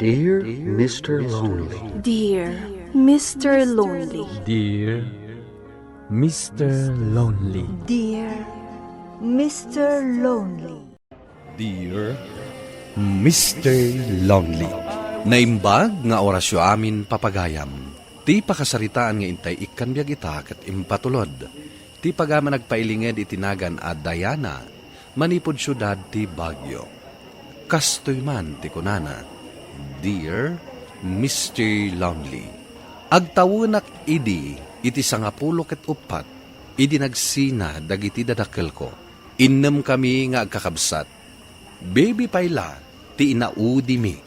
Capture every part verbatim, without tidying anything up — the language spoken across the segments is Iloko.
Dear Mister Lonely. Dear Mister Lonely. Dear Mister Lonely. Dear Mister Lonely. Dear Mister Lonely. Naimbag nga orasyo amin, papagayam. Ti pakasaritaan nga intay ikkan biag ita ket impatulod ti pagayam a nagpailinged iti nagan a Diana manipud siudad ti Baguio. Kastoy man ti kunana, "Dear Mister Lonely, agtawenak idi iti sangapulo ket uppat idi nagsina dagiti dadakkelko. Innem kami nga agkakabsat. Baby pay la ti inaudimi."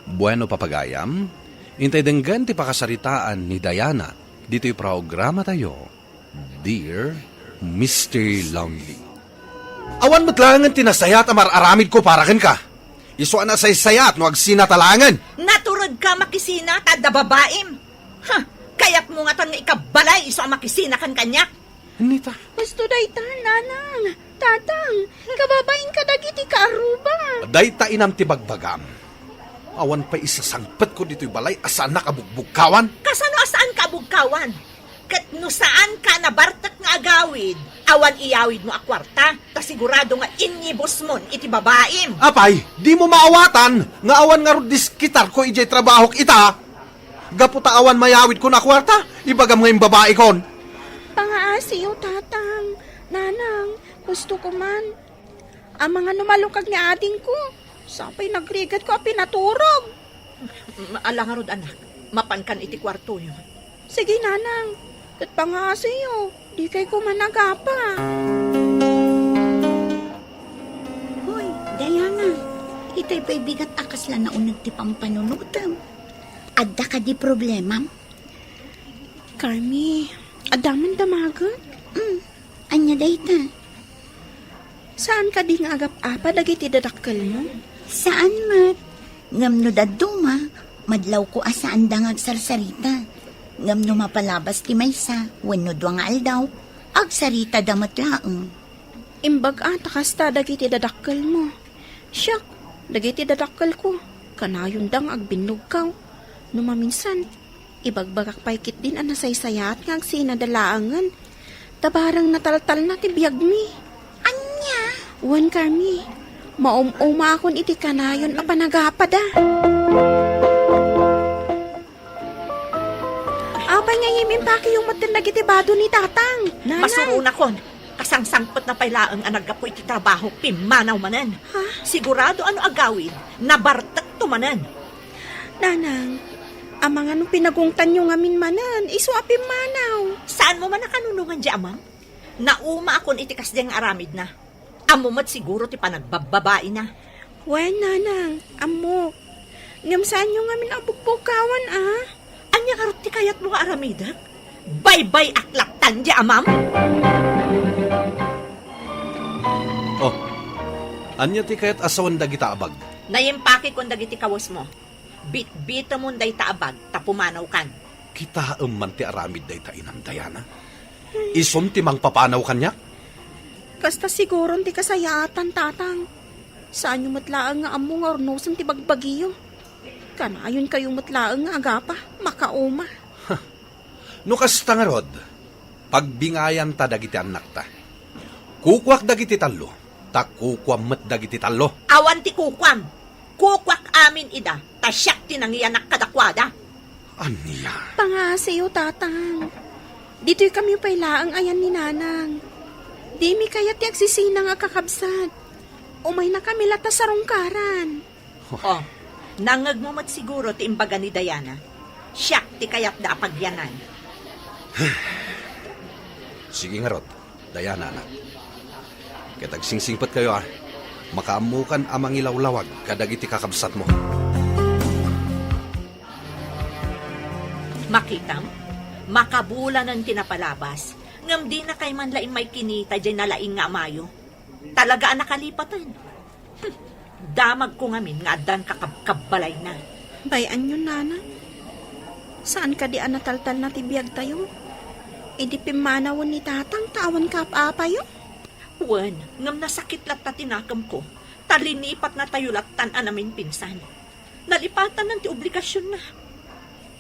Bueno, papagayam, intay denggen ti pakasaritaan ni Diana ditoy programatayo, Dear Mister Lonely. Awan met laengen ti nasayaat a mar-aramidko para kenka. Isu a nasaysayaat no agsinata laengen. Naturedka makisina ta adda babaim. Ha, kayatmo ngatan nga ikabbalay isu a makisina ken kaniak? Anita? Husto dayta, nanang, tatang, kababain kadagiti kaaruba. Dayta inam ti bagbagam. Awan pay isasangpetko ditoy balay a saannak a bugbugkawan. Kasano a saanka a bugkawan? Ket no saanka nabartek nga agawid, awan iyawidmo a kuarta, ta sigurado nga inyibusmon iti babaim. Apay, dimo maawatan nga awan ngarud diskitarko idiay trabahok ita? Gapu ta awan mayawidkon a kuarta, ibagam nga imbabaikon. Pangaasiyo, tatang, nanang, husto koman. Amangan no malukag ni adingko. Sapay nagrigatko a pinaturog. Mm, ala ngarud, anak. Mapankan iti kuartoyo. Sige, nanang. Ket pangaasiyo, dikay koman agapa. Hoy, Diana, itay pay bigat a kasla nauneg ti pampanunotem. Adda kadi problemam? Carmi, adda man damaget? Mm, ania dayta? Saan kadi nga agap-apa dagiti dadakkelmo? Saan met. Ngem no dadduma, madlawko a saanda nga agsarsarita. Ngem no mapalabas ti maysa wenno dua nga aldaw, agsaritada met laeng. Imbag a ta kasta dagiti dadakkelmo. Siak, dagiti dadakkelko, kanayonda nga agbinnugkaw. No maminsan, ibagbagak pay ketdin a nasaysayaat nga agsinada laengen. Ta bareng nataltalna ti biagmi. Ania? Wen, Carmi, maum-umaakon iti kanayon a panagapada. Apay nga impakiyo metten dagiti bado ni Tatang, Nanang? Masuronakon. Kasangsangpetna pay laeng a naggapu iti trabaho, pimmanaw manen. Ha? Sigurado a no agawid, nabartekto manen. Nanang, amangan no pinagungtanyo ngamin manen, isu a pimmanaw. Saanmo man a kanunongan diay amam? Naumaakon iti kasdiay nga aramidna. Ammo met siguro ti panagbabbabaina. Wen, Nanang, ammok. Ngem saanyo ngamin a bugbugkawan, a? Ania ngarud ti kayatmo nga aramidek? Baybay-ak lattan diay amam? Oh, ania ti kayat a sawen dagita a bag? Naimpakekon dagiti kawesmo. Bitbitemon dayta a bag ta pumanawkan. Kitaem man ti aramid dayta, inam Diana. Isun ti mangpapanaw kaniak? Kasta siguron ti kasayaatan, Tatang. Saanyo met laeng nga ammo nga urnosen ti bagbagiyo. Kanayonkayo met laeng nga agapa, makauma. No kasta ngarud, pagbingayanta dagiti annakta. Kukuak dagiti tallo, ta kukuam met dagiti tallo. Awan ti kukuam. Kukuak amin ida, ta siak ti nangiyanak kadakuada. Ania? Pangaasiyo, Tatang. Ditoy kami pay laeng ayan ni Nanang. Dimi kayat ti agsisina nga kakabsat. Umayna kami latta sarungkaran. Oh, nangngegmo met siguro ti imbaga ni Diana. Siak ti kayatda a pagyanan. Sige ngarud, Diana, anak. Ket agsingsingpetkayo, a. Makaammokan a mangilawlawag kadagiti kakabsatmo. Makitam, makabulanen ti napalabas, ngem dinakay man la immay kinita diay nalaing nga amayo. Talaga a nakalipaten. Hmm, damagko ngamin nga addan kakabkabbalayna. Bay-anyo, Nanang. Saan kadi a nataltalna ti biagtayo? Idi pimmanawen ni Tatang ta awan kaap-apayo? Wen, ngem nasakit latta ti nakemko, ta linipatnatayo lattan a naminpinsan. Nalipatan ti obligasionna.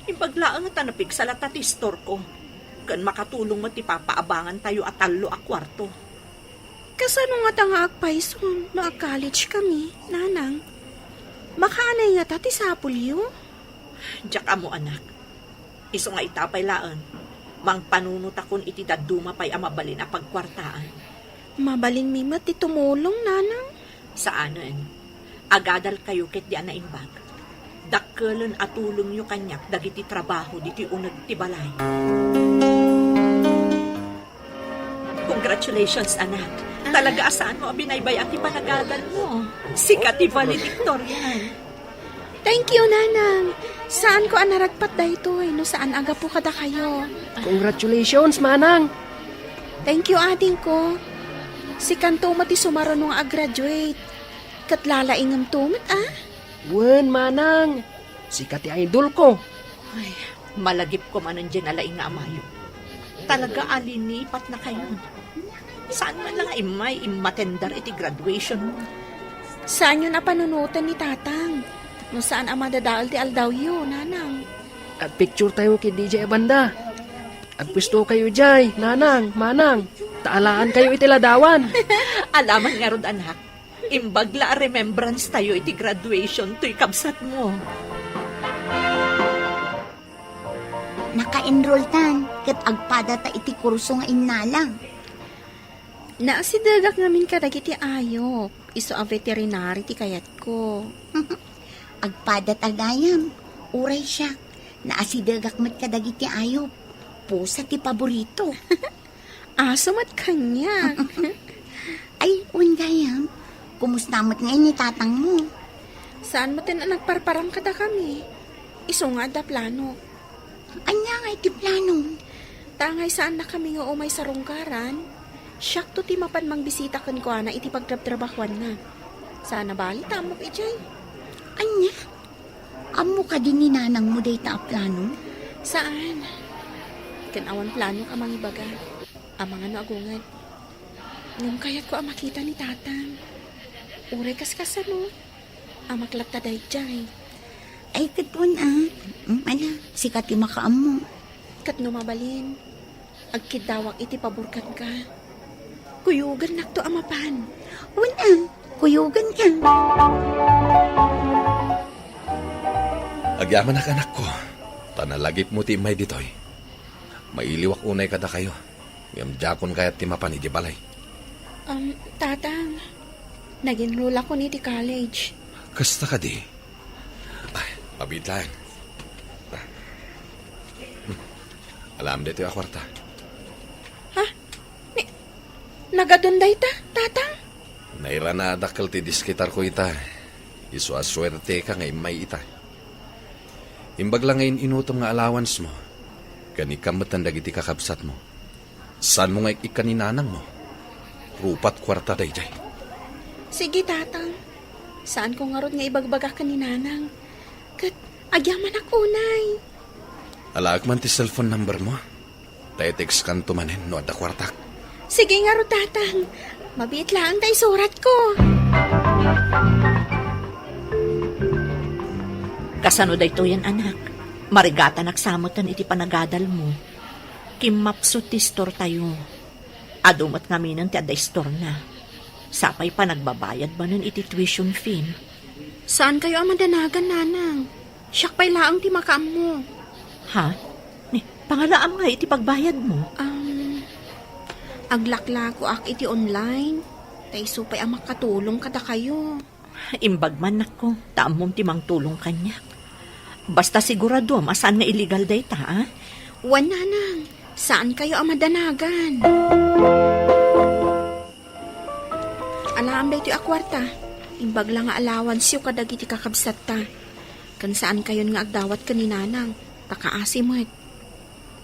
Imbag laeng ta napigsa latta ti istorko. Ken makatulong met ti papaabangantayo a tallo a kuarto. Kasano ngata nga agpayson no ag-college kami, nanang? Makaanay ngata ti sapulyo? Diak ammo, anak. Isu nga ita pay laeng, mangpanunotakon iti dadduma pay a mabalin a pagkuartaan. Mabalinmi met ti tumulong, nanang? Saanen. Agadalkayo ketdi a naimbag. Dakkelen a tulongyo kaniak dagiti trabaho ditoy uneg ti balay. Congratulations, anak. Talaga a saanmo a binaybay-an ti panagadalmo. Sika ti valedictorian. Thank you, nanang. Saanko a naragpat daytoy no saan a gapu kadakayo. Congratulations, manang. Thank you, adingko. Sikanto met ti sumaruno nga ag-graduate. Ket lalaingemto met, a? Wen, manang. Sika ti idolko. Ay, malagipko manen diay nalaing nga amayo. Talaga a linipatnakayon. Saan man la nga immay immatender iti graduationmo? Saanyon a panunoten ni tatang. No saan a madadael ti aldawyo, nanang. Agpicturetayo ketdi diay a banda. Agpuestokayo diay, nanang, manang. Ta alaankayo iti ladawan. Alaman ngarud, anak. Imbag la a remembranstayo iti graduation toy kabsatmo. Naka-enrolltan ket agpadata iti kurso nga innala. Naasidegak ngamin kadagiti ayop, isu a veterinary ti kayatko. Agpadata gayam, uray siak, naasidegak met kadagiti ayop, pusa ti paborito. Aso met kaniak. Ay, wen gayam, kumusta met ngay ni tatangmo? Saan met a nagparparam kadakami. Isu nga adda plano. Ania ngay ti plano? Ta ngay saannakami nga umay sarungkaran, siakto ti mapan mangbisita kenkuana iti pagtrabtrabahuanna. Saan a bali ta ammok idiay. Ania? Ammo kadi ni nanangmo dayta a plano? Saan. Ken awan planok a mangibaga. Amangan no agunget. Ngem kayatko a makita ni tatang. Uray kaskasano. Amak latta daydiay. Ay, ket wen a. Mm, ala, sika ti makaammo. Ket no mabalin, agkiddawak iti pabor kenka. Kuyogennakto a mapan. Wen a, kuyogenka. Agyamanak, anakko, ta nalagipmo ti immay ditoy. Mailiwak unay kadakayo, ngem diakon kayat ti mapan idiay balay. Um, Tatang, nag-enrollakon iti college. Kasta kadi? Ay, mabiit laeng. Hmm. Alaem daytoy a kuarta. Ha? Ni, nagadun dayta, Tatang? Nairana a dakkel ti diskitarko ita. Isu a suerteka nga immay ita. Imbag la nga in-inutom nga allowance mo, ken ikkan metten dagiti kakabsatmo. Saanmo nga ik-ikkan ni nanangmo? Rupat kuarta daydiay. Sige, Tatang. Saanko ngarud nga ibagbaga ken ni nanang. Ket agyamanak unay. Alaek man ti cellphone number mo. Ta i-textkanto manen no adda kuartak. Sige ngarud, Tatang. Mabiit laeng ta isuratko. Kasano daytoyen, anak? Marigatanak sa metten iti panagadalmo. Kimmapsut ti istortayo. Adu met ngaminen ti adda istorna. Sapay panagbabayad manen iti tuition fee. Saankayo a madanagan, nanang. Siak pay laeng ti makaammo. Ha? Ni, pangalaam nga iti pagbayadmo? Um, aglaklakoak iti online. Ta isu pay a makatulong kadakayo. Imbag man, nakko, ta ammom ti mangtulong kaniak. Basta siguradom a saan nga illegal dayta, a? Wen, nanang, saankayo a madanagan. Alaem daytoy a kuarta, imbag la nga allowanceyo kadagiti kakabsatta. Ken saankayon nga agdawat ken ni nanang, ta kaasi met.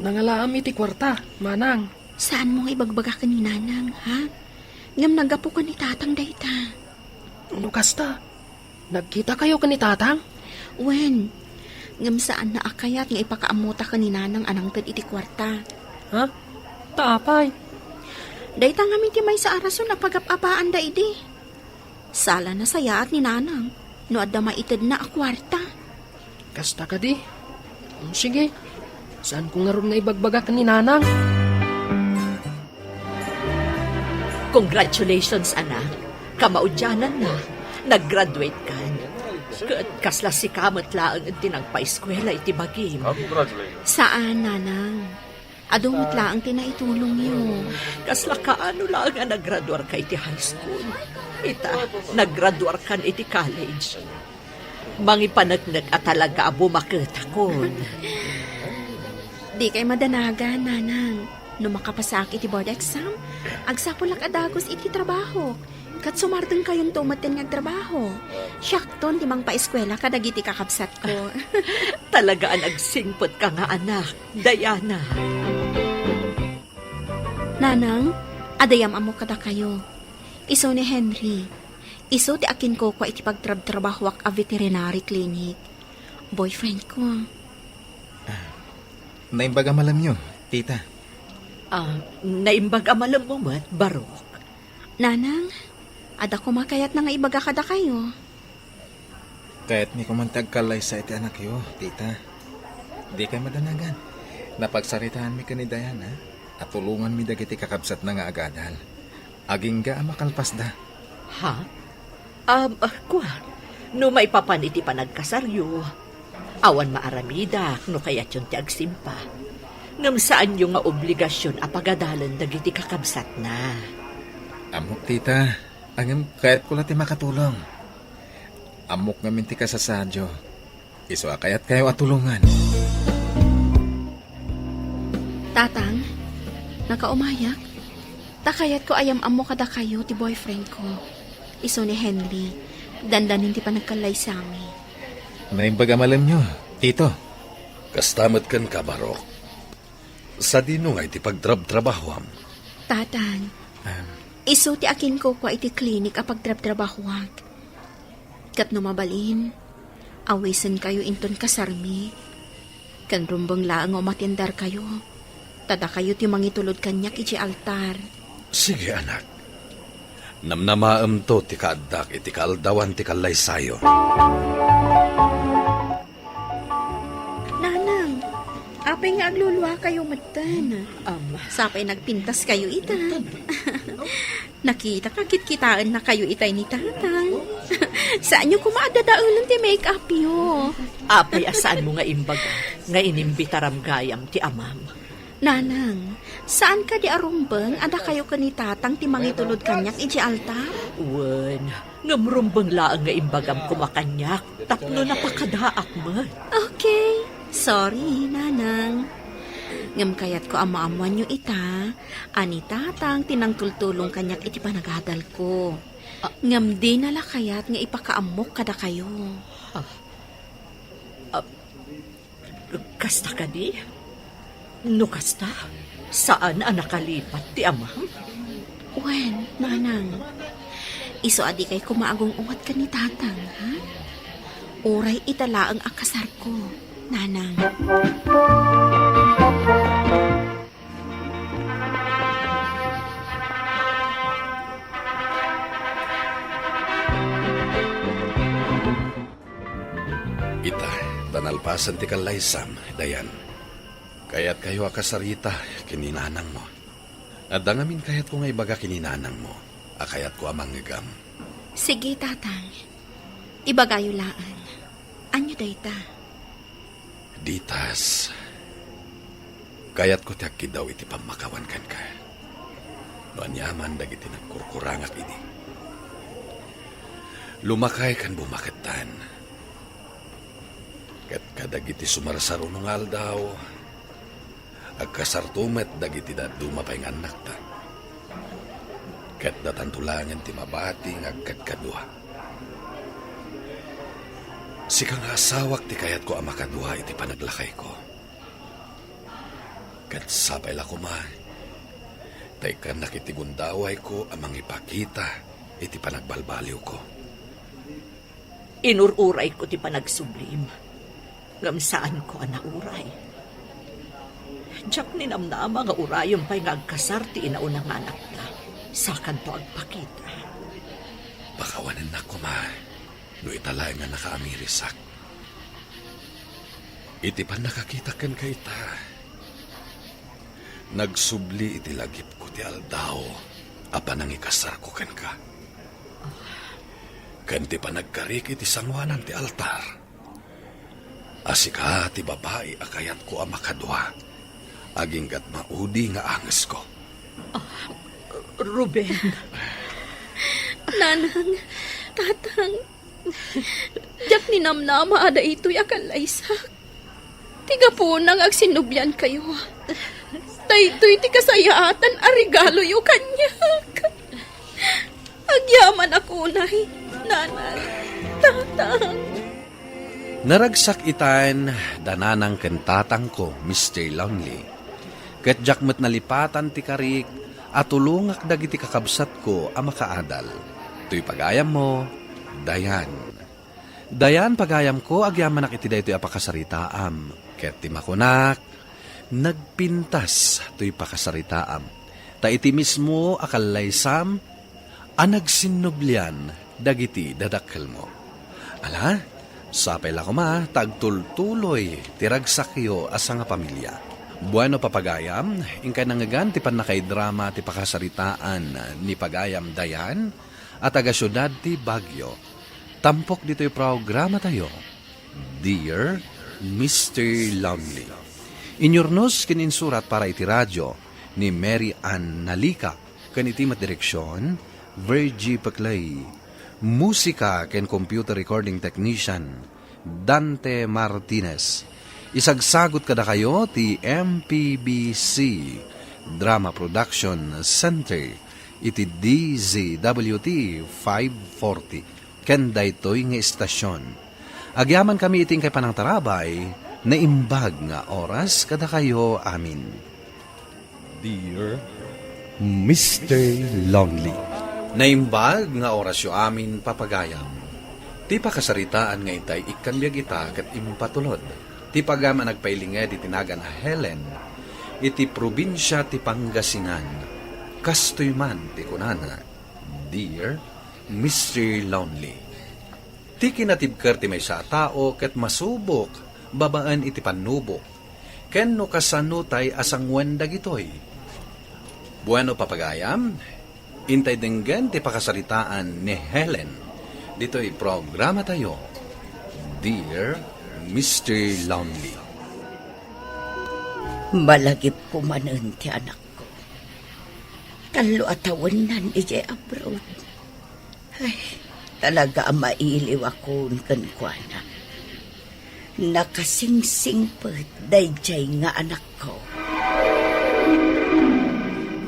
Nangalaam iti kuarta, manang. Saanmo nga ibagbaga ken ni nanang, ha? Ngem naggapu ken ni tatang dayta. No kasta, nagkitakayo ken ni tatang? Wen, ngem saanna a kayat nga ipakaammota ken ni nanang a nangted iti kuarta. Ha? Ta apay? Dayta ngamin ti maysa a rason a pagap-apaanda idi. Sala nasayaat ni nanang no adda maitedna a kuarta. Kasta kadi? Mm, sige. Saanko ngarud nga ibagbaga ken ni Nanang? Congratulations, anak. Kamaudiananna, nag-graduate kan. Ket kasla sika met laeng ti nagpaeskuela iti bagim. Congratulations. Saan, Nanang. Adu met laeng ti naitulongyo. Kasla kaano laeng a naggraduarka iti high school? Ita, naggraduarkan iti college. Mangipaneknek a talaga a bumaketakon. Dikay madanagan, Nanang. No makapasaak iti board exam, agsapulak a dagus iti trabahok. Ket sumardengkayonto metten nga agtrabaho. Siakton ti mangpaeskuela kadagiti kakabsatko. Talaga a nagsingpetka nga anak, Diana. Nanang, adda am-ammok kadakayo. Isu ni Henry. Isu ti akinkukua iti pagtrabtrabahoak a veterinary clinic. Boyfriend ko. Naimbag a malemyo, tita. Ah, naimbag a malemmo met, Barok. Nanang, adda koma kayatna nga ibaga kadakayo. Kayatmi koman ti agkallaysa iti anakyo, tita. Dikay madanagan. Napagsaritaanmi ken ni Diana a tulonganmi dagiti kakabsatna nga agadal. Agingga a makalpasda. Ha? Um, ah, kua, no maipapan iti panagkasaryo, awan maaramidak no kayatyon ti agsimpa. Ngem saanyo nga obligasion a pagadalen dagiti kakabsatna. Ammok, tita. Ngem kayatko la ti makatulong. Ammok ngamin ti kasasaadyo. Isu a kayatkayo a tulongan. Tatang, nakaumayak. Ta kayatko a yam-ammo kadakayo ti boyfriend ko. Isu ni Henry. Dandanin ti panagkallaysami. Naimbag a malemyo, tito. Kasta met kenka, Barok. Sadino nga iti pagtrabtrabahoam? Tatang, Ah. isu ti akinkukua iti klinik a pagtrabtrabahoak. Ket no mabalin, awisenkayo inton kasarmi. Ken rumbeng laeng nga umatenderkayo, ta dakayo ti mangitulod kaniak idiay altar. Sige, anak. Namnamaemto ti kaaddak iti kaaldawan ti kallaysayo. Nanang, apay nga agluluakayo metten? Am. Sapay nagpintaskayo ita. Nakitak a kitkitaennakayo itay ni Tatang. Saanyo koma a dadaelen ti make-upyo. Apay a saanmo nga imbaga nga inimbitaram gayam ti amam? Nanang, saan kadi a rumbeng a dakayo ken ni Tatang ti mangitulod kaniak idiay altar? Wen, ngem rumbeng laeng nga imbagam koma kaniak tapno napakadaak met. Okay. Sorry, Nanang. Ngem kayatko a maammoanyo ita a ni Tatang ti nangtultulong kaniak iti panagadalko. Ah. Ngem dina la kayat nga ipakaammok kadakayo. Ah. Ah, Kasta kadi? No kasta, saan a nakalipat ti amam? Wen, Nanang. Isu a dikay koma agung-unget ken ni Tatang, ha? Uray ita laeng a kasarko, Nanang. Ita, ta nalpasen ti kallaysam, Dayan. Kayatkayo a kasarita ken ni nanangmo. Adda ngamin kayatko nga ibaga ken ni nanangmo a kayatko a mangngegam. Sige, Tatang. Ibagayo laeng. Ania dayta? Ditas, kayatko ti agkiddaw iti pammakawan kenka. No aniaman dagiti nagkurkurangak idi, lumakay ken bumakettan. Ket kadagiti sumarsaruno nga aldaw, agkasarto met dagiti dadduma pay nga annakta. Ket datanto laengen ti mabati nga agkadkadua. Sika nga asawak ti kayatko a makadua iti panaglakayko. Ket sapay la koma, ta ikkannak iti gundawayko a mangipakita iti panagbalbaliwko. Inur-urayko ti panagsublim, ngem saanko a nauray. Diak ninamnama nga urayen pay nga agkasar ti inauna nga anakta, sakanto agpakita. Pakawanennak koma no ita laeng nga nakaamirisak. Iti pannakakitak kenka ita, nagsubli iti lagipko ti aldaw a panangikasarko kenka. Ken ti panagkarik iti sangoanan ti altar. A sika ti babai a kayatko a makadua, agingga't maudi nga angesko. Ruben. Nanang, tatang, diak ninamnama a daytoy a kallaysak. Ti gapuna nga agsinnubliankayo. Daytoy ti kasayaatan a regaloyo kaniak. Agyamanak unay, nanang, tatang. Naragsak itan da nanang ken tatangko, Mister Lonely. Ket diak met nalipatan ti karik a tulongak dagiti kakabsatko a makaadal. Toy pagayammo, Dayan. Dayan, pagayamko, agyamanak iti daytoy a pakasaritaam. Ket ti makunak, nagpintas toy pakasaritaam. Ta iti mismo a kallaysam a nagsinnublian dagiti dadakkelmo. Ala, sapay la koma ta agtultuloy ti ragsakyo a sangapamilia. Bueno, papagayam, inkay nangngegan ti pannakaidrama ti pakasaritaan ni pagayam Dayan a taga-siudad ti Baguio. Tampok ditoy programatayo, Dear Mister Lonely. Inyurnos ken insurat para iti radio ni Mary Ann Nalica, ken iti met direksion, Virgie Peclay. Musika ken computer recording technician, Dante Martinez. Isagsagut kadakayo ti M P B C Drama Production Center iti D Z W T five forty ken daytoy nga istasion. Agyamankami iti inkay panangtarabay, naimbag nga oras kadakayo amin. Dear Mister Lonely. Naimbag nga orasyo amin, papagayam. Ti pakasaritaan nga itay ikkan biag ita ket impatulod. Ti pagayam a nagpailinged iti nagan a Helen, iti probinsia ti Pangasinan. Kastoy man ti kunana, Dear Mister Lonely. Ti kinatibker ti maysa a tao ket masubok babaen iti pannubok. Ken no kasano tay a sanguen dagitoy? Bueno, papagayam, intay denggen ti pakasaritaan ni Helen ditoy programatayo, Dear Mister Lonely. Malagipko manen ti anakko. Tallo a tawennan idiay abroad. Ay, talaga a mailiwakon kenkuana. Nakasingsingpet daydiay nga anakko.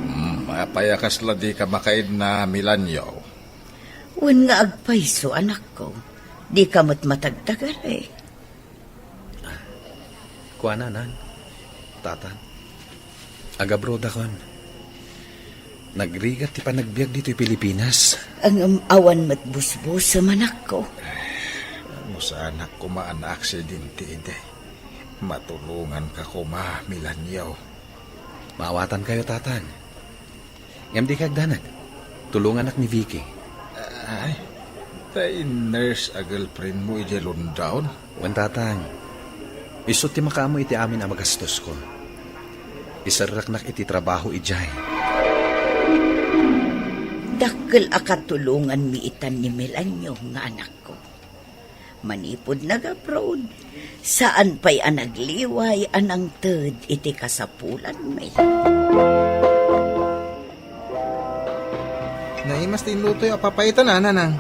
Hmm, apay a kasla dika makaidna, Milanyo? Wen nga agpayso, anakko. Dika met matagtagal, eh. Kuana, Nang, Tatang, agabrodakon. Nagrigat ti panagbiag ditoy Pilipinas. Ngem awan met busbusem, anakko. Mo saanak koma a naaksidente idi. Matulonganka koma, Milanyo. Maawatankayo, Tatang. Ngem dika agdanag. Tulonganak ni Vicky. Ay, tay nurse a girlfriendmo idiay London? Wen, Tatang. Isu ti makaammo iti amin a magastosko. Iserreknak iti trabaho idiay. Dakkel a katulonganmi itan ni Milanyo nga anakko. Manipud nag-abroad, saan pay a nagliway a nangted iti kasapulanmi. Naimas ti inlutoyo a papaitan, a, Nanang.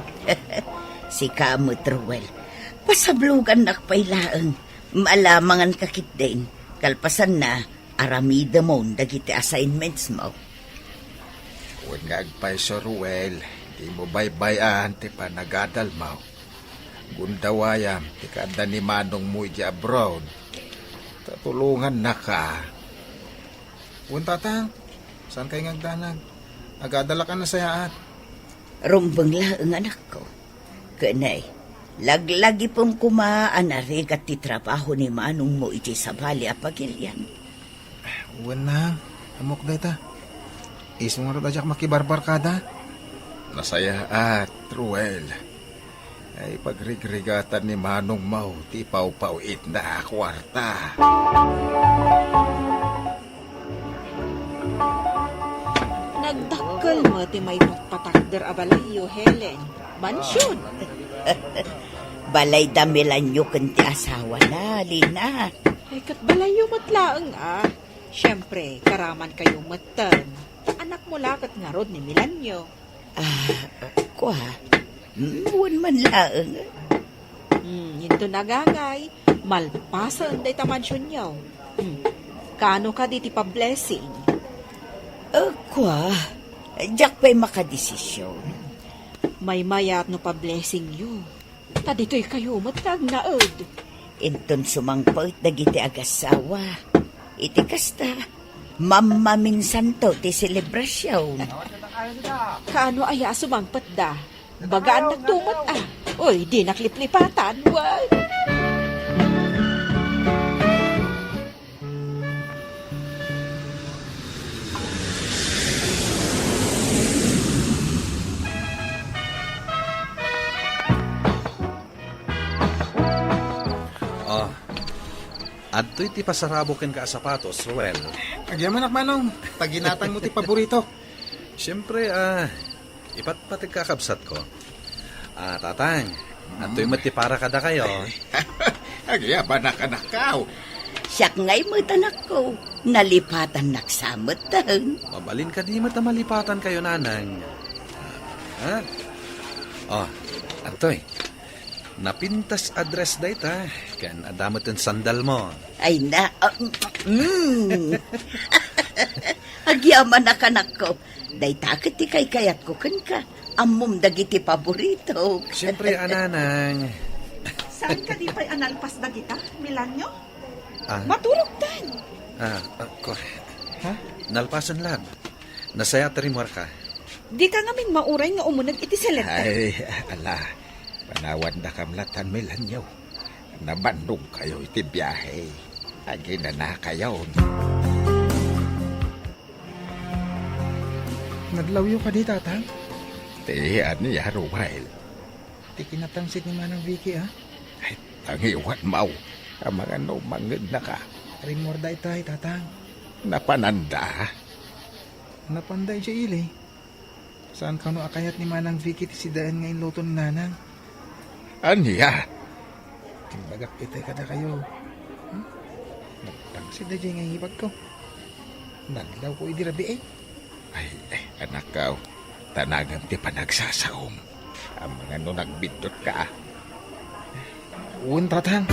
Sika met, Ruel. Pasablogannak pay laeng. Maalamanganka ketdin. Kalpasanna, aramidemon dagiti assignmentsmo. Wen nga agpayso, Ruel, dimo baybay-an ti panagadalmo. Gundawayam ti kaadda ni manongmo idiay abroad. Ta tulongannaka. Wen, Tatang, saankay nga agdanag? Agadalak a nasayaat. Rumbeng laeng, anakko. Ken, laglagipem koma a narigat ti trabaho ni manongmo idiay sabali a pagilian. Wen, Nang, ammok dayta. Isu ngarud a diak makibarbarkada. Nasayaat, Ruel. Ay, pagrigrigatan ni Manong Mau ti pawpaw-itna a kuarta. Nagdakkel met ti maipatpatakder a balayyo, Helen. Mansion. Balay da Milanyo ken ti asawana, Lina. Ay, ket balayyo met laeng, a. Siempre, karaman kayo metten. Anakmo la ket ngarud ni Milanyo. Ah, kua? Hmm, wen man laeng. Hmm, inton agangay, malpasen dayta mansionyo. Hmm, kaano kadi ti pablessing? Ah, kua? Diak pay makadesision. Maymayat no pablessingyo. Ta ditoy kayo met nga agnaed. Inton sumangpet dagiti agassawa, iti kasta, mammaminsanto ti selebrasion. Kaano aya a sumangpetda? Bagaannakto met, a. Uy, dinak liplipatan, wen. Oh, adtoy ti pasarabo kenka a sapatos, Ruel. Agyamanak, Manong. Taginatan mo ti paborito. Siyempre, ah, ipatpategka a kabsatko. Ah, Tatang, adtoy met ti para kadakayo. Agyamanak, anakko. Siak ngay met, anakko. Nalipatannak sa metten. Mabalin kadi met a malipatankayo, Nanang. Ha? Oh, adtoy. Napintas a dress dayta, ken adda met ti sandalmo. Ay na, ah, mm. Agyamanak, anakko. Dayta ket ti kaykayatko kenka. Ammom dagiti paborito. Siyempre, a, Nanang. Saan kadi pay a nalpas dagita, Milanyo? Ah. Maturogtan. Ah, ah, ko-, ha? Nalpasen lab. Nasayaat ti rimmuarka. Dika ngamin mauray nga umuneg iti selenta. Ay, ala. Panawandakam latan, Milanyo. Nabannogkayo iti biahe. Aginanakayon. Nadlawyo kadi, Tatang? Ti ania, Ruel? Ti kinatangsit ni Manang Vicky, a. Ay, tangiwan, Mau. Amangan no mangngegna ka. Rimmuar dayta, Tatang. Napananda? Napanda idiay ili. Saan kano a kayat ni Manang Vicky ti sidaen nga inluto ni Nanang? Ania? Imbagak iti kadakayo. Hmm? Nagtangsit daydiay nga ibagko. Nadlawko idi rabii. Ay, ay, anakko, tanagem ti panagsasaom. Amangan no nagbiddutka. Wen, Tatang.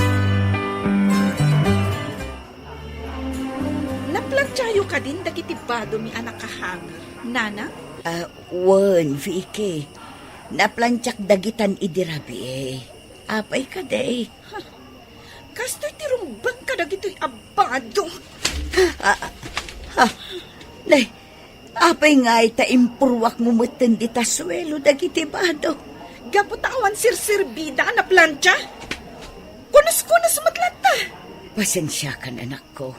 Naplantiayo kadin dagiti badomi a nakahanger, Nanang? Ah, wen, Vicky. Naplantiak dagitan idi rabii. Apay kadi? Ha? Kastoy ti rumbeng kadagitoy a bado. Ah, ah, ah. Nay, apay ngay ta impurruakmo metten dita suelo dagiti bado? Gapu ta awan serserbida a naplantia. Kunos-kunos met latta. Pasensiakan, anakko.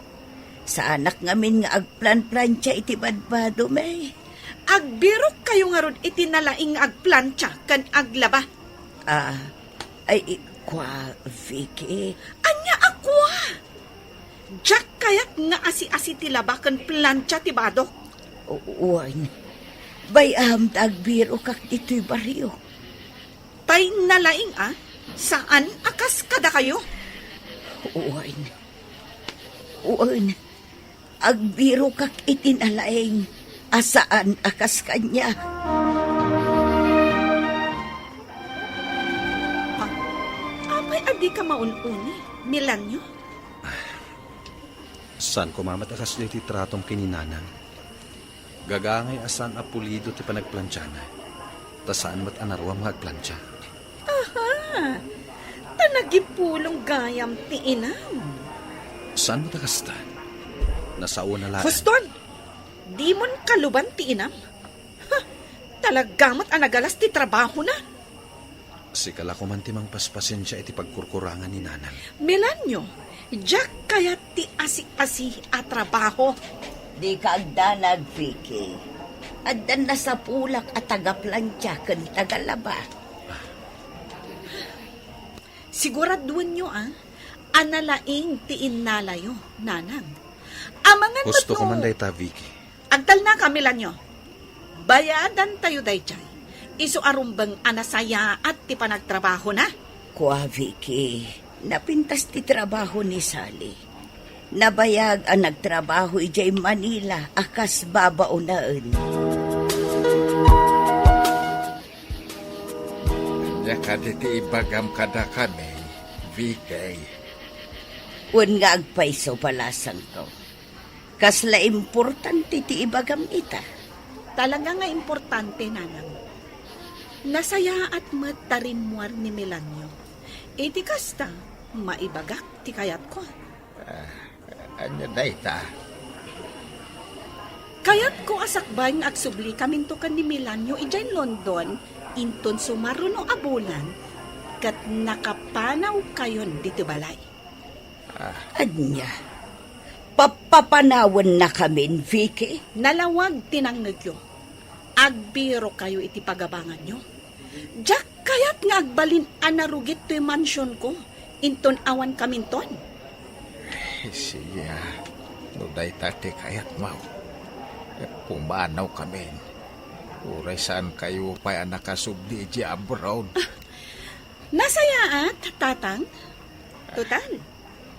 Saanak ngamin nga agplanplantia iti badbadomi. Agbirokkayo ngarud iti nalaing nga agplantia ken aglaba. Ah, ay, i-, kua, Vicky. Ania a kua? Diak kayat nga asi-asi ti laba ken plantia ti badok. U-, wen. Bay-am ta agbirokak ditoy barrio. Tay nalaing a, saan a kas kadakayo? Wen. Wen. Agbirokak iti nalaing a saan a kas kaniak. Ah, apay a dika maun-uni, Milanyo? Saan koma met a kasdiay ti tratom ken ni Nanang. Gagangay a saan a pulido ti panagplantiana. Ta saan met a naruam nga agplantia. Aha! Ta nagipulong gayam ti inam. Saan met a kasta? Nasaona laeng. Huston! Dimon kaluban ti inam. Ha! Talaga met a nagalas ti trabahona. Sika la koman ti mangpaspasensia iti pagkurkurangan ni Nanang. Milanyo, diak kayat ti asi-asi a trabaho. Dika agdanag, Vicky. Addan nasapulak a tagaplantia ken tagalaba. Siguraduenyo, a, a nalaing ti innalayo, nanang. Amangan met Husto no man dayta, Vicky. Agtalnaka, Milanyo. Bayadantayo daydiay. Isu a rumbeng a nasayaat ti panagtrabahona. Kua, Vicky, napintas ti trabaho ni Sally. Nabayag a nagtrabaho idiay Manila a kas babaonen. Ania kadi ti ibagam kadakami, Vicky? Wen nga agpayso, balasangko. Kasla importante ti ibagam ita. Talaga nga importante, nanang. Nasayaat met ta rimmuar ni Milanyo. Iti kasta, maibagak ti kayatko. Ah, ania dayta? Kayatko a sakbay nga agsublikaminto ken ni Milanyo idiay London, inton sumaruno a bulan, ket nakapanawkayon ditoy balay. Ah. Ania? Pappapanawennakamin, Vicky? Nalawag ti nangngegyo. Agbirokayo iti pagabanganyo. Diak kayat nga agbalin a narugit toy mansionko, inton awan kaminton. Sige, a. No dayta ti kayatmo, pumanaw kamin. Uray saan kayo pay a nakasubli idiay abroad. Ah, nasayaat, Tatang. Total,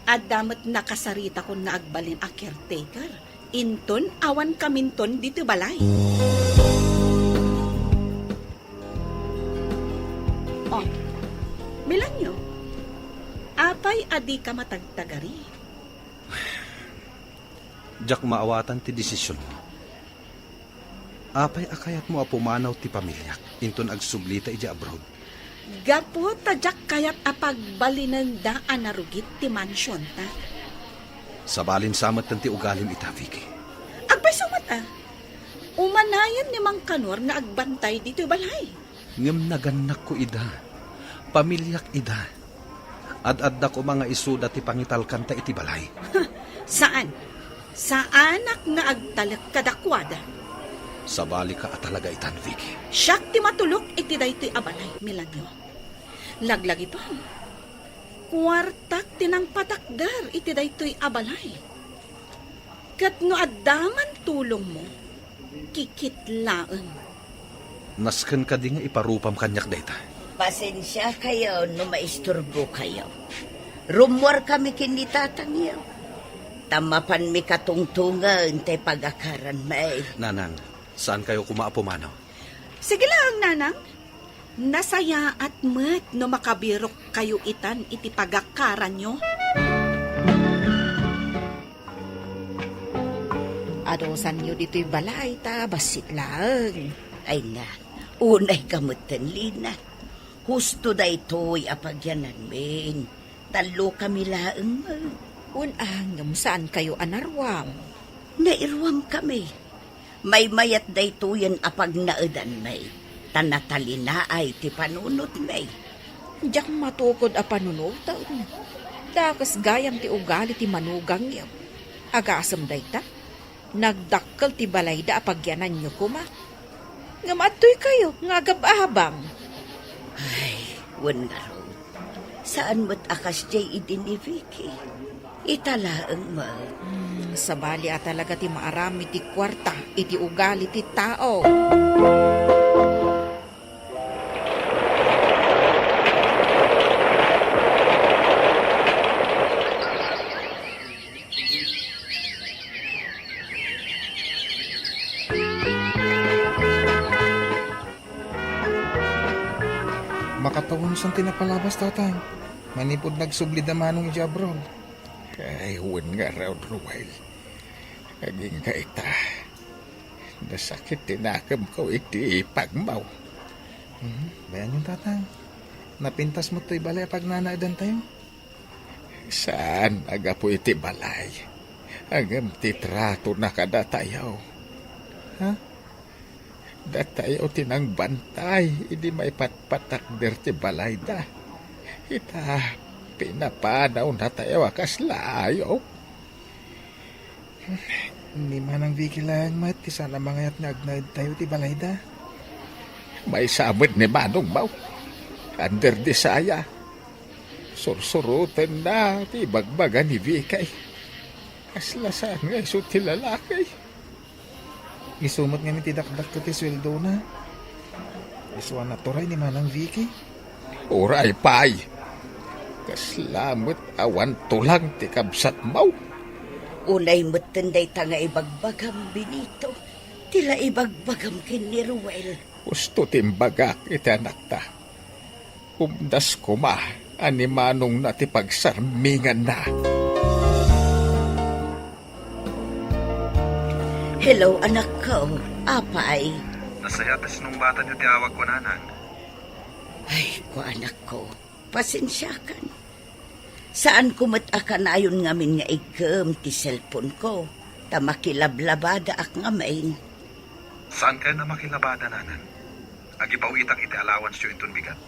adda met nakasaritakon nga agbalin a caretaker. Inton awan kaminton ditoy balay. Oh, Milanyo, apay a dika matagtagari? Diak maawatan ti desisionmo. Apay a kayatmo a pumanaw ti pamiliak inton agsublita idiay abroad? Gapu ta diak kayat a pagbalinenda a narugit ti mansionta. Sabalin sa metten ti ugalim ita, Vicky. Agpayso met a. Umanayen ni Mang Kanor nga agbantay ditoy balay. Ngem nagannakko ida. Pamiliak ida. Ad-adda koma nga isuda ti pangitalkanta iti balay. Saan. Saanak nga agtalek kadakuada. Sabalika a talaga itan, Vicky. Siak ti matulok iti daytoy a balay, Milanyo. Laglagipen, kuartak ti nangpatakder iti daytoy a balay. Ket no adda man tulongmo, kikit laeng. Nasken kadi nga iparupam kaniak dayta? Pasensiakayo no maisturbokayo. Rummuarkami ken ni tatangyo. Ta mapanmi katungtongen ti pagakaranmi. Nanang, saankayo koma a pumanaw? Sige laeng, Nanang. Nasayaat met no makabirokkayo itan iti pagakaranyo. Adusanyo ditoy balay ta bassit laeng. Ay na, unayka metten, Lina. Husto daytoy a pagyananmin. Tallokami laeng met. Wen a, ngem saankayo a naruam? Nairuamkami. Maymayat daytoyen a pagnaedanmi, ta natalinaay ti panunotmi. Diak matukod a panunoten. Dakes gayam ti ugali ti manugangyo. Agasem dayta, nagdakkel ti balayda a pagyananyo koma. Ngem adtoykayo nga agab-abang. Ay, wen ngarud. Saan met a kasdiay idi ni Vicky. Ita laeng met. Hmm, sabali a talaga ti maaramid ti kuarta iti ugali ti tao. Makatawensan ti napalabas, Tatang. Manipud nagsubli da Manong idiay abroad. Ay, wen ngarud, Ruel. Agingga ita. Nasakit ti nakemko iti ipagmo. Hmm, bayanyon, Tatang. Napintas met toy balay a pagnanaedantayo. Saan a gapu iti balay. Ngem ti tratona kadatayo. Ha? Datayo ti nangbantay idi maipatpatakder ti balayda. Ita, pinapanawnatayo a kasla ayup. Ni Manang Vicky laeng met ti saan a mangayat nga agnaedtayo ti balayda. Maysa met ni manongmo, under the saya. Sursurotenna ti ibagbaga ni Vicky. Kasla saan nga isu ti lalaki. Isu met ngamin ti dakdakkel ti sueldona. Isu a naturay ni Manang Vicky. Uray pay. Kasla met awan tulang ti kabsatmo. Unay metten dayta nga ibagbagam, Benito, ti la ibagbagam ken ni Ruel. Husto ti imbagak iti anakta. Umdas koma a ni manongna ti pagsarminganna. Hello, anakko. Apay? Nasayaat a sinungbatanyo ti awagko, Nanang. Ay, kua, anakko. Pasensiakan. Saanko met a kanayon ngamin nga igkem ti cellphoneko, ta makilablabadaak ngamin. Saankayon a makilabada, Nanang? Agipaw-itak iti allowanceyo inton bigat.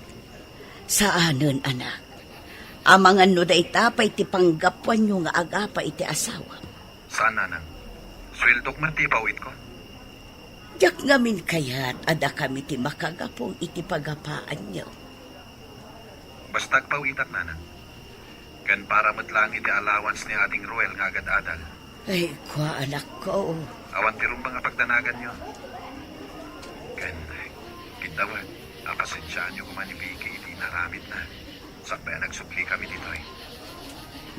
Saanen, anak. Amangan no dayta pay ti panggapuanyo nga agapa iti asawam. Saan, Nanang? Sueldok met ti ipaw-itko. Diak ngamin kayat a dakami ti makagapu iti pagapaanyo. Basta agpaw-itak, Nanang. Ken para met laeng iti allowance ni Ading Ruel nga agad-adal. Ay, kua, anakko. Awan ti rumbeng a pagdanaganyo. Ken, kiddaw, a pasensiaanyo koma ni Vicky iti inaramidna. Sakbay a nagsublikami ditoy.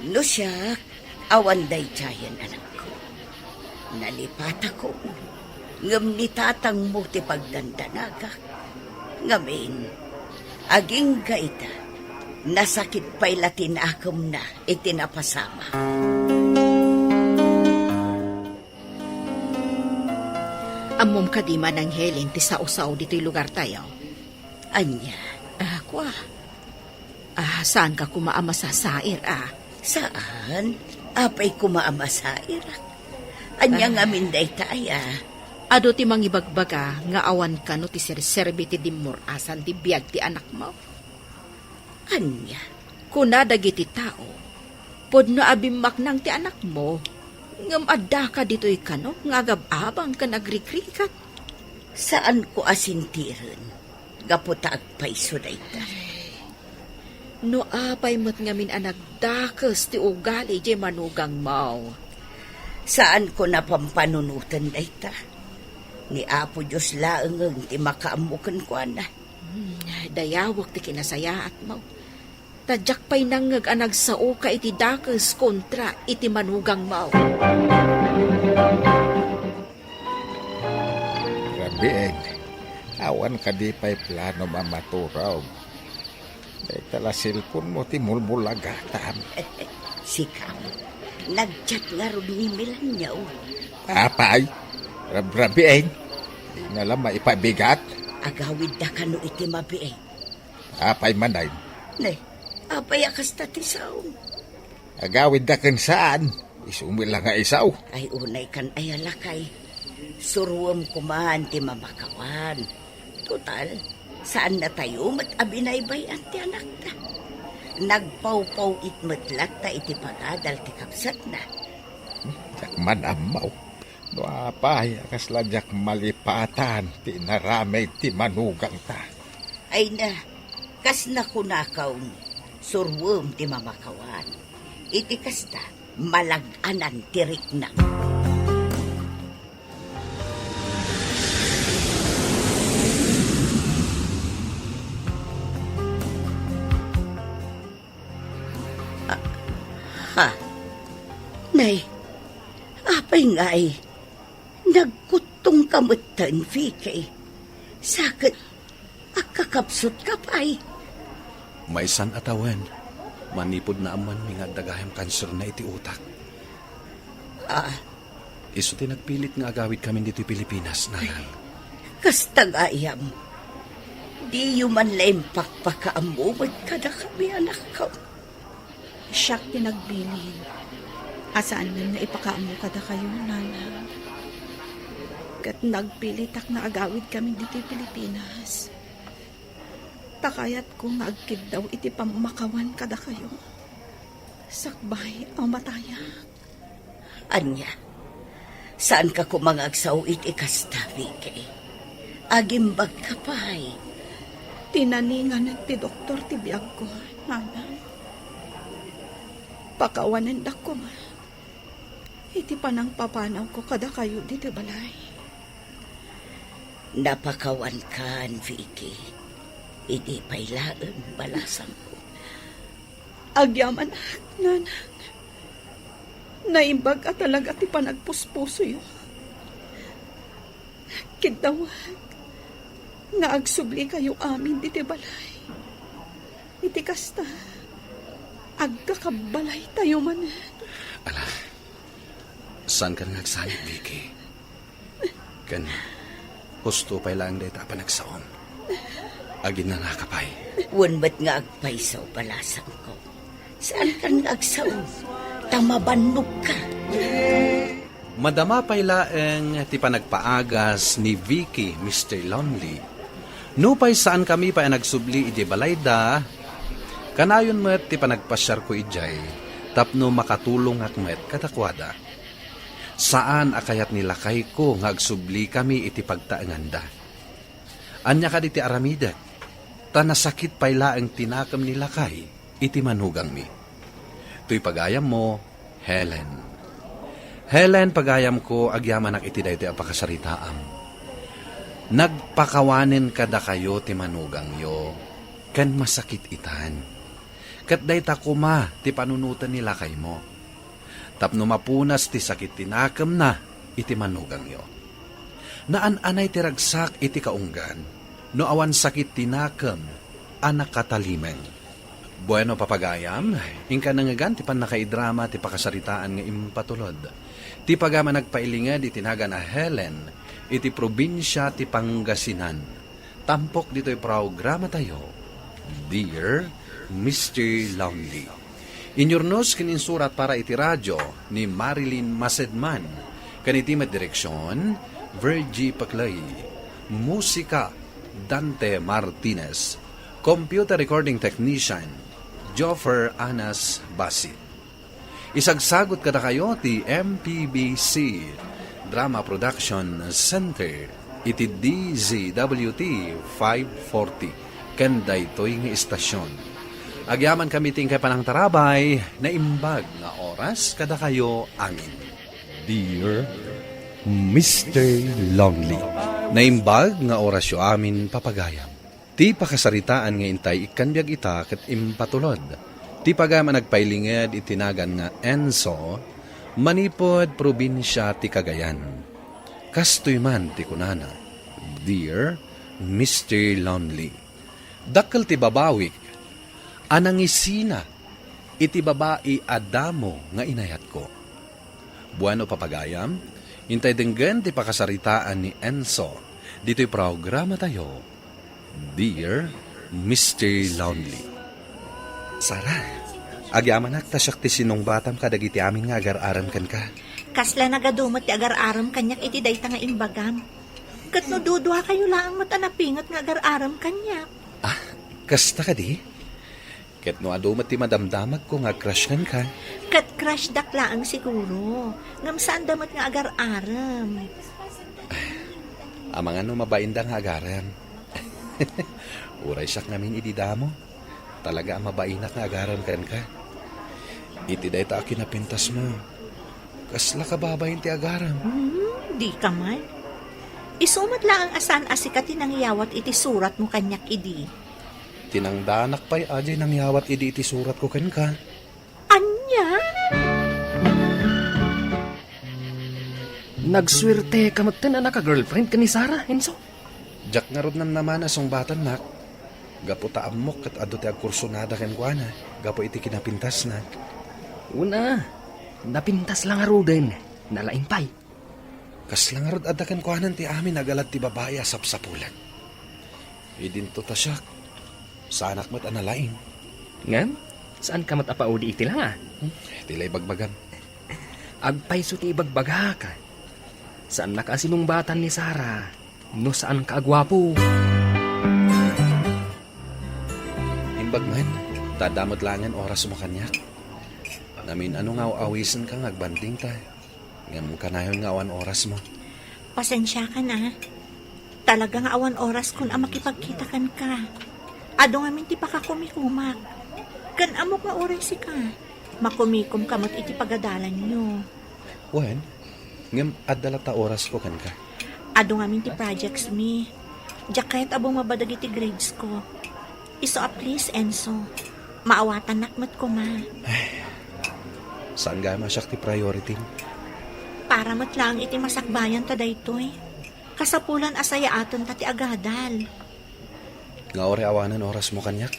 No siak, awan daydiayen, anakko. Nalipatako, ngem ni tatangmo ti pagdandanagak. Ngamin, agingga ita, nasakit pay la ti nakemna iti napasamak. Ammom kadi, Manang Helen, ti sao-sao ditoy lugartayo? Ania? Ah, kua. Ah, saanka koma a masasair, ah? Saan? Apay koma a masairak? Ania ngamin dayta aya? Adu ti mangibagbaga nga awan kano ti serserbi ti dimmur-asan ti biag ti anakmo. Ania? Kuna dagiti tao, pudno a bimmaknang ti anakmo, ngem addaka ditoy kano nga agab-abang ken agrikrigat. Saanko a sintiren, gapu ta agpayso dayta. No apay met ngamin a nagdakes ti ugali diay manugangmo. Saanko a pampanunoten dayta. Ni Apo Dios laengen ti makaammo kenkuana. Hmm, dayawek ti kinasayaatmo. Ta diak pay nangngeg a nagsaoka iti dakes kontra iti manugangmo. Rabiin, awan kadi pay planom a maturog? Dayta la cellphone-mo ti mulmulagatam. Sika, nag-chat ngarud ni Milanyo. Apay, rabrabiin, dina la maipabigat. Agawidda kano iti mabiit. Apay manen? Ne, apay a kasta ti sao? Agawidda ken saan, isu met la nga isao. Ay, unay kan aya lakay. Suruem koman ti mamakawan. Total, saannatayo met a binaybay-an ti anakta. Nagpawpaw-it met latta iti pagadal ti kabsatna. Diak man ammo no apay a kasla diak malipatan ti inaramid ti manugangta. Ay na, kas nakunakon, suruem ti mamakawan. Iti kasta, malag-anan ti riknam. Ah, ha? Nay, apay ngay? Nagkuttongka metten, Vicky. Sa ket, agkakabsutka pay. Maysan a tawen, manipud naammoanmi nga adda gayam kanserna iti utak. Ah. Isu ti nagpilit nga agawidkamin ditoy Pilipinas, Nanang. Kasta gayam. Diyo man la impakpakaammo met kadakami, anakko. Siak ti nagbilin a saanen nga ipakaammo kadakayo, Nanang. Ket nagpilitak nga agawidkamin ditoy Pilipinas. Ta kayatko nga agkiddaw iti pammakawan kadakayo. Sakbay a matayak. Ania? Saanka koma nga agsao iti kasta, Vicky? Agimbagka pay. Tinaningan ti doktor ti biagko, Nanang. Pakawanendak koma iti panangpapanawko kadakayo ditoy balay. Napakawankan, Vicky. Idi pay laeng balasangko. Agyamanak, nanang. Naimbag a talaga ti panagpuspusoyo. Kiddawek nga agsublikayo amin ditoy balay. Iti kasta, agkakabbalaytayo manen. Ala, saankan nga agsanik, Vicky? Ken, husto pay laeng dayta a panagsaom. Aginanaka pay. Wen met nga agpayso, balasangko. Saankan nga agsaom, ta mabannogka. Madama pay laeng ti panagpaagas ni Vicky, Mister Lonely. Nupay saankami pay a nagsubli idiay balayda, kanayon met ti panagpasiarko idiay tapno makatulongak met kadakuada. Saan a kayat ni lakayko nga agsublikami iti pagtaenganda. Ania kadi ti aramidek? Ta nasakit pay laeng ti nakem ni lakay iti manugangmi. Toy pagayammo, Helen. Helen, pagayamko, agyamanak iti daytoy a pakasaritaam. Nagpakawanen kadakayo ti manugangyo, ken masakit itan. Ket dayta koma ti panunoten ni lakaymo. Tapno mapunas ti sakit ti nakemna iti manugangyo. Naan-anay ti ragsak iti kaunggan no awan sakit ti nakem a nakatalimeng. Bueno, papagayam, inka nangngegan ti pannakaidrama ti pakasaritaan nga impatulod. Ti pagayam a nagpailinged iti nagan a Helen iti probinsia ti Pangasinan. Tampok ditoy programatayo, Dear Mister Lonely. Inyurnos ken insurat para iti radio ni Marilyn Masedman, ken iti met direksion, Virgie Paclay. Musika, Dante Martinez. Computer recording technician, Joffer Anas Basit. Isagsagut kadakayo ti M P B C Drama Production Center iti D Z W T five forty ken daytoy nga istasyon. Agyamankami ti inkay panangtarabay, naimbag nga oras kadakayo amin. Dear Mister Lonely. Naimbag nga orasyo amin, papagayam. Ti pakasaritaan nga intay ikkan biag ita ket impatulod ti pagayam a nagpailinged iti nagan nga Enzo, manipud probinsia ti Cagayan. Kastoy man ti kunana, Dear Mister Lonely, dakkel ti babawik a nangisina iti babai a damo nga inayatko. Bueno, papagayam, intay denggen ti pakasaritaan ni Enzo ditoy programatayo, Dear Mister Lonely. Sara, agyamanak ta siak ti sinungbatam kadagiti amin nga agar-arem kenka. Kasla nagadu met ti agar-arem kaniak iti dayta nga imbagam. Ket no duduakayo laeng met a napinget nga agar-arem kaniak. Ah, kasta kadi? Ket no adu met ti madamdamagko nga crush kenka. Ket crushdak laeng siguro. Ngem saanda met nga agar-arem. Amangan no mabainda nga agarem. Uray siak ngamin idi damo. Talaga a mabainak nga agarem kenka. Iti dayta a kinapintasmo, kasla kababain ti agarem. Hmm, di ka man. Isu met laeng a saan a sika ti nangyawat iti suratmo kaniak idi. Tinangdanak pay a diay nangyawat idi iti suratko kenka. Ania? Nagsuerte ka metten a naka-girlfriend ken ni Sarah, Enzo? Diak ngarud namnama a sungbatannak. Gapu ta ammok ket adu ti agkursonada kenkuana gapu iti kinapintasna. Una, napintas la ngaruden, nalaing pay. Kasla ngarud adda kenkuanan ti amin a galad ti babai a sapsapulan. Idinto ta siak, saanak met a nalaing. Ngem, saan ka met a paudi iti langa? Hmm, iti la ibagbagam. Agpayso ti ibagbagak. Saannak a sinungbatan ni Sarah no saan ka a guapo. Imbag man, ta adda met laengen orasmo kaniak. Namin-ano nga aw-awisenka nga agbandingta. Ngem kanayon nga awan orasmo. Pasensiakan a. Talaga nga awan oraskon a makipagkita kenka. Adu ngamin ti pakakumikumak. Ken ammok nga uray sika. Makumikomka met iti pagadalanyo. Wen, ngem adda latta orasko kenka. Adu ngamin ti projects mi. Diak kayat a bumaba dagiti grades ko. Isu a please, Enzo. Maawatannak met koma. Saan gayam a siak ti priority? Para met laeng iti masakbayan ta daytoy. Kasapulan a sayaatenta ti agadal. Nga uray awanen orasmo kaniak?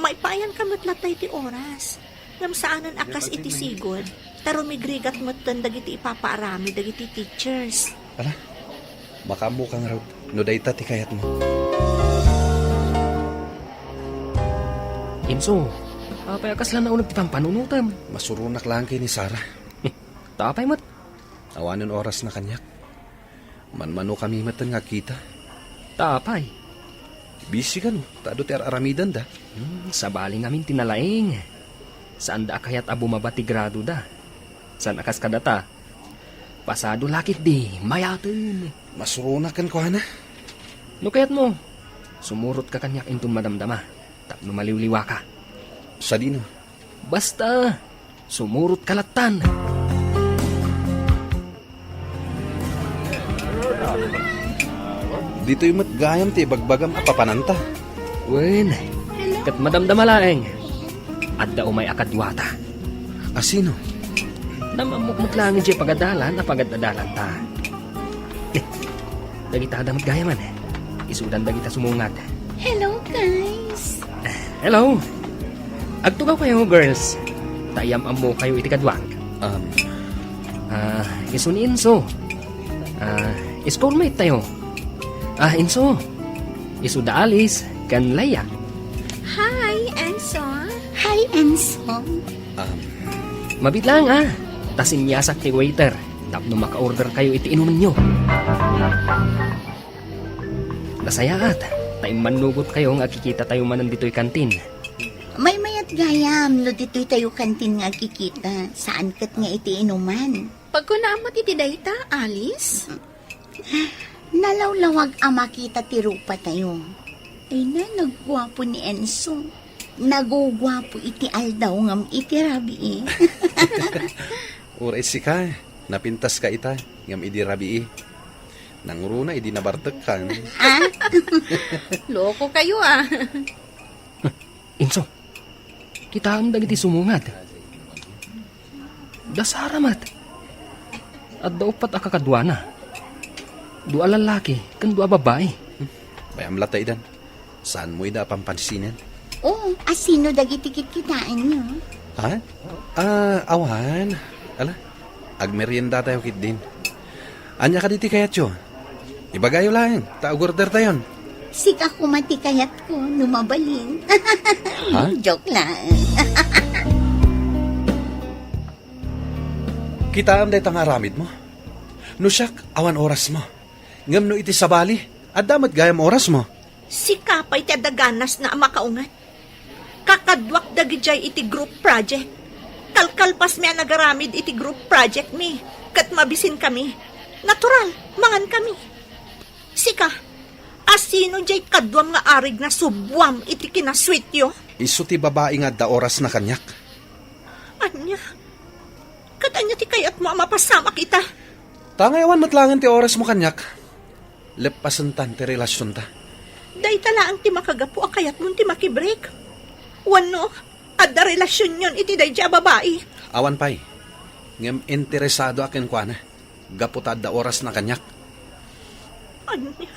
Maipayan ka met latta iti oras. Ngem saanen a kas iti sigud, ta rumigrigat metten dagiti ipapaaramid dagiti teachers. Ala, makaammoka ngarud, no dayta ti kayatmo. Enzo, apay a kasla nauneg ti pampanunotem? Masuronak laeng ken ni Sarah. Ta apay met? Awanen orasna kaniak. Manmanokami metten nga agkita. Ta apay? Busy kano, ta adu ti ar-aramidenda. Hmm, sabali ngamin ti nalaing. Saanda a kayat a bumaba ti gradoda. Saan a kas kadata, pasado la ketdi, mayaten. Masuronak kenkuana. No kayatmo, sumurotka kaniak inton madamdama, tapno maliwliwaka. Sadino? Basta, sumurotka lattan. Ditoy met gayam ti ibagbagam a papananta. Wen, ket madamdama laeng. Adda umay a kaduata. A sino? Namammok met laeng idiay pagadalan a pagad-adalanta. Dagita adda met gayamen. Isudan dagita sumungad. Hello, guys. Hello. Agtugaw kayo, girls. Ta iyam-ammo kayo iti kaduak. Um. Ah, isu ni Enzo. Ah, schoolmate tayo. Ah, Enzo. Isu da Alice, ken Leia. Hi, Enzo. Hi, Enzo. Um. Mabit lang, ah. Ta siniasak ti waiter. Tapno maka-order kayo iti inumenyo. Nasayaat, ta immannugot kayo nga agkikita tayo manen ditoy kantin. Maymayat gayam no ditoy tayo kantin nga agkikita, saan ket nga iti inuman. Pagkunaam met iti dayta, Alice? Nalawlawag a makita ti rupa tayo. Ay na, nagguapo ni Enzo. Naguguapo iti aldaw ngem iti rabii. Uray sika, napintaska ita, ngem idi rabii. Nangruna idi nabartekkan. Ah? Loko kayo, ah. Enzo, kitaem dagiti sumungad. Da Sarah met. Adda uppat a kakaduana. Dua a lallaki ken dua a babbai. Bayam latta idan. Saanmo ida a pampansinen? Oo, a sino dagiti kitkitaenyo? Ha? Ah, awan. Ala, agmerienda tayo ketdin. Ania kadi ti kayatyo? Ibagayo laeng, ta agorder tayon. Sika koma ti kayatko, no mabalin. Ha? Joke lang. Kitaem dayta nga aramidmo? No siak, awan orasmo. Ngem no iti sabali, adda met gayam orasmo. Sika pay ti adda ganasna a makaunget. Kakaduak dagidiay iti group project. Kalkalpasmi a nagaramid iti group project mi, ket mabisinkami. Natural, mangankami. Sika, a sino diay kaduam nga arig nga subuam iti kinasuityo? Isu ti babai nga adda orasna kaniak. Ania? Ket ania ti kayatmo a mapasamak ita? Ta ngay awan met laengen ti orasmo kaniak. Leppasentan ti relasionta. Dayta laeng ti makagapu a kayatmon ti makibreak. Wenno, adda relasionyon iti daydiay a babai? Awan pay. Ngem interesadoak kenkuana. Gapu ta adda orasna kaniak. Ania?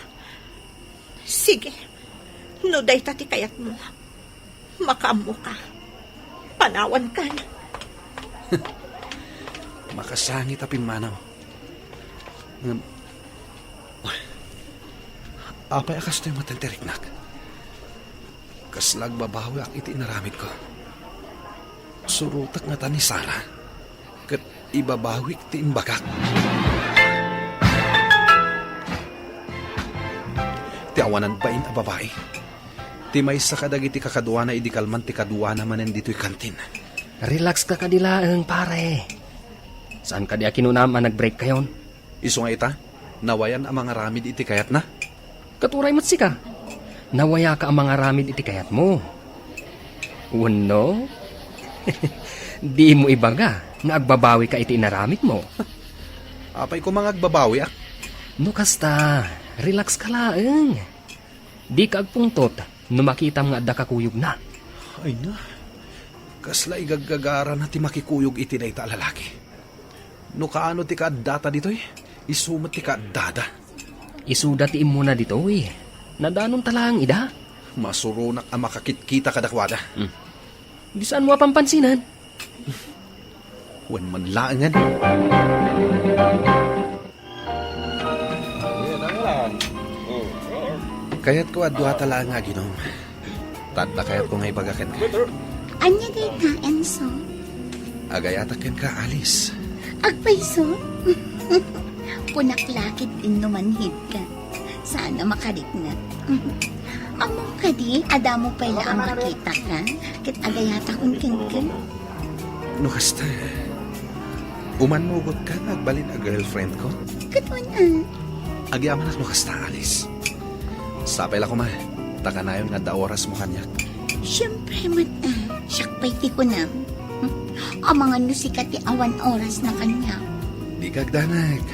Sige. No dayta ti kayatmo, makaammoka. Panawankan. Makasangit a pimmanaw. Ngem, apay a kastoy met ti riknak? Kasla agbabawiak iti inaramidko. Surotek ngata ni Sarah, ket ibabawik ti imbagak. Ti awanan bain a babai, ti maysa kadagiti kakaduana idi kalman ti kaduana manen ditoy kantin. Relax ka kadi laeng, pare. Saan kadi a kinunam a nag-break kayon? Isu nga ita, nawayan a mangaramid iti kayatna. Ket uray met sika, nawayaka a mangaramid iti kayatmo. Wenno, Dimo ibaga nga agbabawika iti inaramidmo. Apay koma nga agbabawiak? No kasta, relax ka laeng. Dika agpungtot no makitam nga adda kakuyogna. Ay na, kasla igaggagarana ti makikuyog iti dayta a lalaki. No kaano ti kaaddata ditoy, isu met ti kaaddada. Isuda ti immuna ditoy. Nadanonta laeng ida. Masuronak a makakitkita kadakuada. Hmm. Di saanmo a pampansinan? Wen man laengen. Kayatko a duata laeng nga aginom. Ta adda kayatko nga ibaga kenka. Ania dayta, Enzo? Agayatak kenka, Alice. Agpayso? Kunak la ket inno manhid ka. Saan a makarikna. Ammom kadi a damo pay la a makitaka ket agayatakon kenka. No kasta, umannugotka nga agbalin a girlfriendko? Ket wen a. Agyamanak no kasta, Alice. Sapay la koma, ta kanayon nga adda orasmo kaniak. Siempre met a, siak pay ti kunam. Amangan no sika ti awan orasna kaniak. Dika agdanag.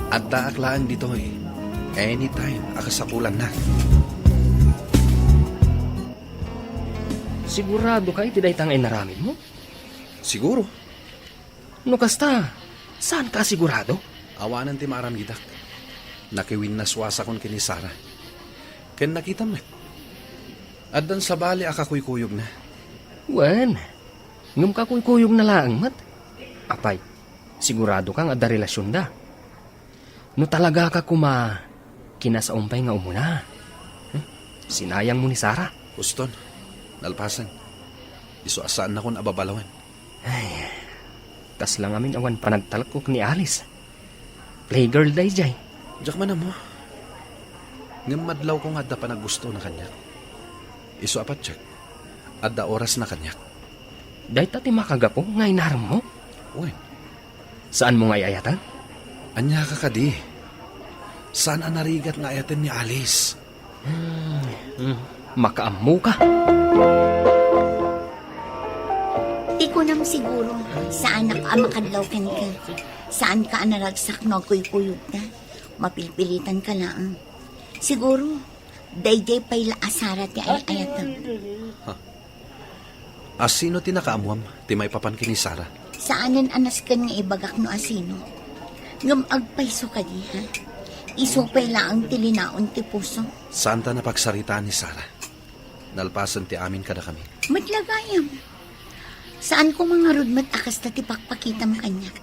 Addaak laeng ditoy. Anytime a kasapulanna. Siguradoka iti dayta nga inaramidmo? Siguro. No kasta, saanka a sigurado? Awanen ti maaramidak. Nakiwinnaswasakon ken ni Sara. Ken nakitam met. Addan sabali a kakuykuyogna. Wen, ngem kakuykuyogna laeng met. Apay, siguradoka nga adda relasionda? No talagaka koma, kinasaom pay nga umuna. Hmm? Sinayangmo ni Sara. Uston, nalpasen. Isu a saannakon a babalawen. Ay, kasla ngamin awan panagtalkok ni Alice. Playgirl daydiay. Diak man ammo. Ngem madlawko nga adda panaggustona kaniak. Isu a patiek, adda orasna kaniak. Dayta ti makagapu nga inaremmo? Wen. Saanmo nga ay-ayaten? Ania ka kadi? Saan a narigat nga ayaten ni Alice? Hmm, hmm. Makaammoka. Ti kunam siguro, saanak a makadlaw kenka. Saanka a naragsak no agkuykuyogka. Mapilpilitanka laeng. Siguro, daydiay pay la a Sara ti ay-ayatem. Ha? Asino ti nakaammoam ti maipapan ken ni Sara? Saanen a nasken nga ibagak no asino. Ngem agpayso kadi, ha? Isu pay laeng ti linaon ti puso. Saanta napagsaritaan ni Sara. Nalpasen ti amin kadakami. Met la gayam. Saan koma ngarud met a kasta ti pakpakitam kaniak.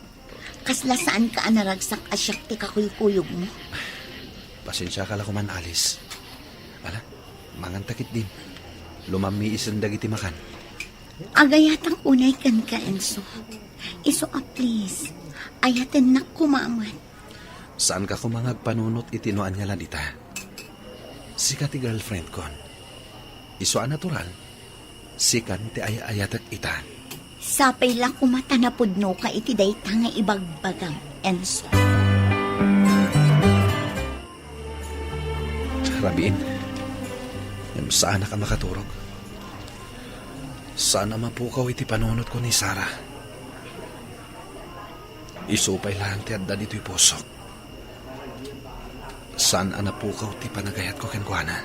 Kasla saanka a naragsak a siak ti kakuykuyogmo? Pasensiaka la koman, Alice. Ala, manganta ketdin. Lumammiisen dagiti makan. Agayatak unay kenka, Enzo. Isu a please, ayatennak koma met. Saanka koma nga agpanunot iti no ania la dita. Sika ti girlfriendkon. Isu a natural, sikan ti ay-ayatek ita. Sapay la koma ta napudnoka iti dayta nga ibagbagam, Enzo. Rabiin, ngem saanak a makaturog. Saan a mapukaw iti panunotko ni Sara. Isu pay laeng ti adda ditoy pusok. Saan a napukaw ti panagayatko kenkuana.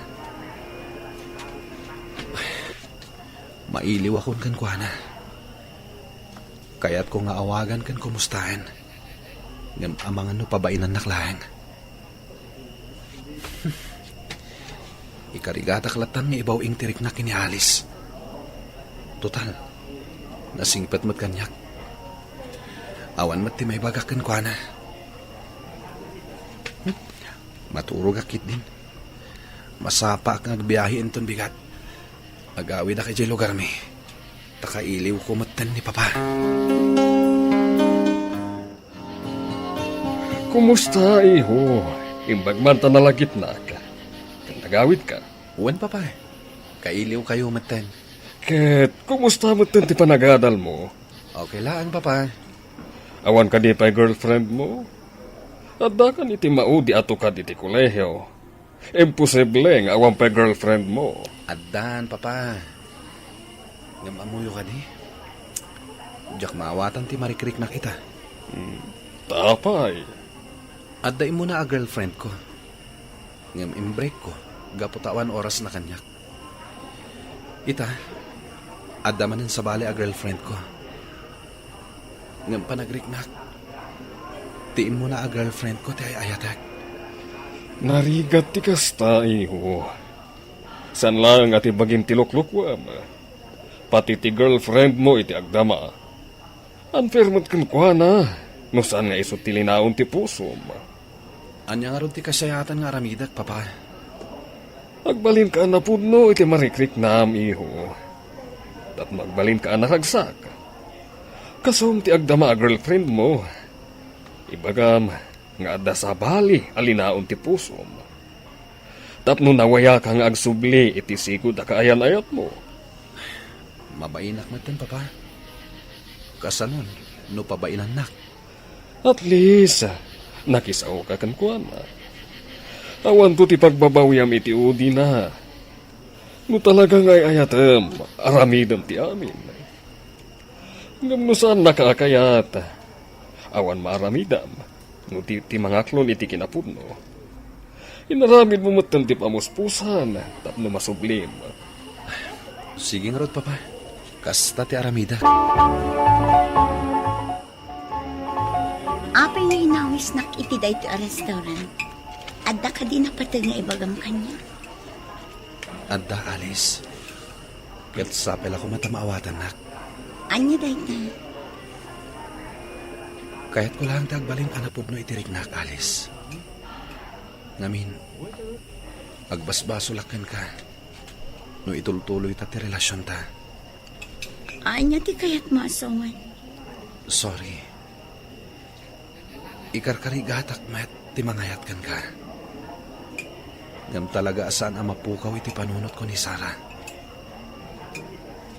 Mailiwakon kenkuana. Kayatko nga awagan ken kumustaen. Ngem amangan no pabainannak laeng. Ikarigatak lattan nga ibaw-ing ti rikna ken ni Alice. Total, nasingpet met kaniak. Awan met ti maibagak kenkuana. Maturogak ketdin. Masapaak nga agbiahe inton bigat. Agawidak idiay lugarmi. Ta kailiwko metten ni Papa. Kumusta, iho? Imbag man ta nalagipnak. Ken nagawidka? Wen, Papa. Kailiwkayo metten. Ket kumusta metten ti panagadalmo? Okay laeng, Papa. Awan kadi pay girlfriendmo? Addakan iti maudi a tukad iti kolehio. Imposible nga awan pay girlfriendmo. Addan, Papa. Ngem ammoyo kadi? Diak maawatan ti marikriknak ita. Hmm, ta apay? Adda immuna a girlfriend ko. Ngem imbreak ko, gapu ta awan oras na kaniak. Ita, adda manen sabali a girlfriend ko. Ngem panagriknak, ti immuna a girlfriend ko ti ay-ayatek. Narigat ti kasta, iho. Saan laeng a ti bagim ti luklukuem. Pati ti girlfriend mo iti agdama. Unfair met kenkuana, no saan nga isu ti linaon ti pusom. Ania ngarud ti kasayaatan nga aramidek, Papa? Agbalinka a napudno iti marikriknam, iho. Tapno agbalinka a naragsak. Kasum ti agdama a girlfriend mo. Ibagam nga adda sabali a linaon ti pusom. Tapno nawayaka nga agsubli iti sigud a kaayan-ayatmo. Mabainak metten, Papa. Kasanon, no pabainannak? At least, nakisaoka kenkuana. Awanto ti pagbabawiam iti udina. No talaga nga ay-ayatem, aramidem ti amin. Ngem no saannaka a kayat, awan maaramidam. No ti, ti mangaklon iti kinapudno, inaramidmo metten ti pamuspusan tapno masublim. Sige ngarud, Papa. Kasta ti aramidek. Apay nga inawisnak iti daytoy a restaurant? Adda kadi napateg nga ibagam kaniak? Adda, Alice. Ket sapay la koma ta maawatannak. Ania dayta? Kayatko laeng ti agbalin a napudno iti riknak, Alice. Ngamin, agbasbasolak kenka no itultuloyta ti relasionta. Ania ti kayatmo a sawen? Sorry. Ikarkarigatak met ti mangayat kenka. Ngem talaga a saan a mapukaw iti panunotko ni Sarah.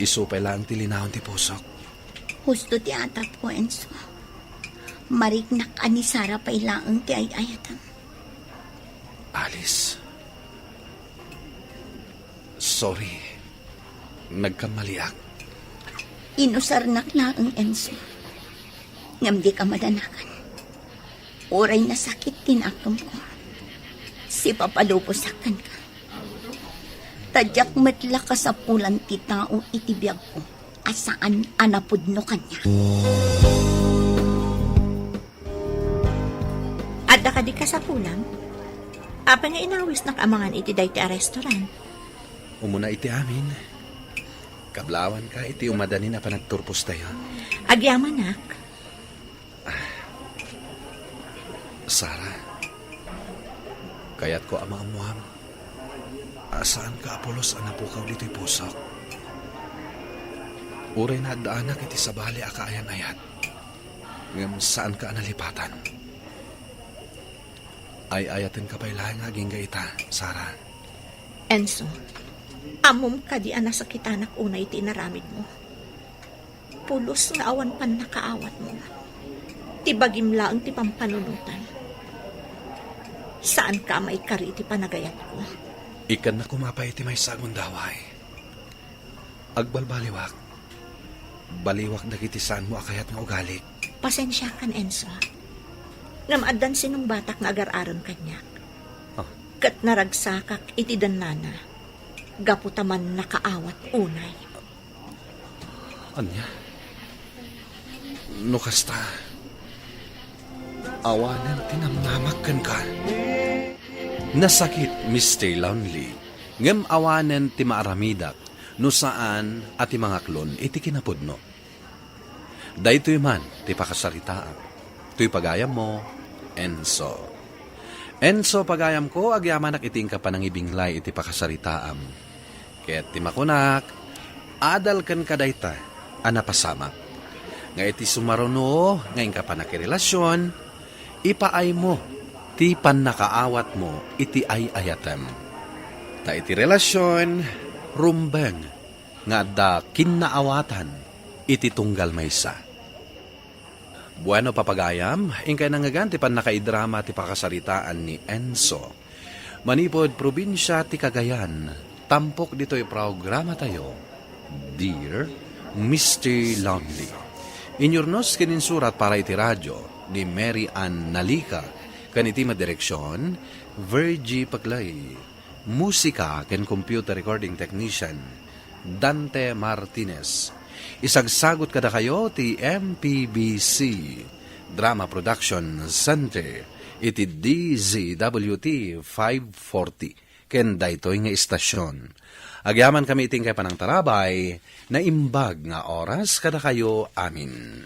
Isu pay laeng ti linaon ti pusok. Husto ti atapko, Enzo. Mariknak a ni Sarah pay laeng ti ay-ayatam. Alice. Sorry. Nagkamaliak. Inusarnak laeng, Enzo. Ngem dika madanagan. Uray nasakit ti nakemko, sipapalubosak kenka. Ta diak met la kasapulan ti tao iti biagko a saan a napudno kaniak. Adda kadi kasapulam? Apay nga inawisnak a mangan iti daytoy a restaurant? Umuna iti amin, kablawanka iti umadanin a panagturpostayo. Agyamanak. Sarah, kayatko a maammuam a saanka a pulos a napukaw ditoy pusok. Uray naaddaanak iti sabali a kaayan-ayat, ngem saanka a nalipatan. Ay-ayatenka pay laeng nga agingga ita, Sarah. Enzo, ammom kadi a nasakitanak unay ti inaramidmo? Pulos nga awan pannakaawatmo. Ti bagim laeng ti pampanunotan. Saanka a maikari iti panagayatko. Ikkannak koma pay iti maysa a gundaway. Agbalbaliwak. Baliwak dagiti saanmo a kayat nga ugalik. Pasensiakan, Enzo. Ngem addan sinungbatak nga agar-arem kaniak. Ah. Ket naragsakak iti dennana gapu ta mannakaawat unay. Ania? No kasta, awanen ti namnamak kenka. Nasakit, Mister Lonely, ngem awanen ti maaramidak no saan a ti mangaklon iti kinapudno. Daytoy man ti pakasaritaam. Toy pagayammo, Enzo. Enzo, pagayamko, agyamanak iti inka panangibinglay iti pakasaritaam. Ket ti makunak, adal kenka dayta a napasamak. Nga iti sumaruno nga inka pannakirelasion, ipaaymo ti pannakaawatmo iti ay-ayatem. Ta iti relasion, rumbeng nga adda kinnaawatan iti tunggal maysa. Bueno, papagayam, inkay nangngegan ti pannakaidrama ti pakasaritaan ni Enzo. Manipud probinsia ti Cagayan, tampok ditoy programatayo, Dear Mister Lonely. Inyurnos ken insurat para iti radio ni Mary Ann Nalica, ken iti madireksion, Virgie Paglay. Musika ken computer recording technician, Dante Martinez. Isagsagut kadakayo ti M P B C Drama Production Center iti D Z W T five forty ken daytoy nga istasion. Agyaman kami iti inkay panangtarabay, naimbag nga oras kadakayo amin.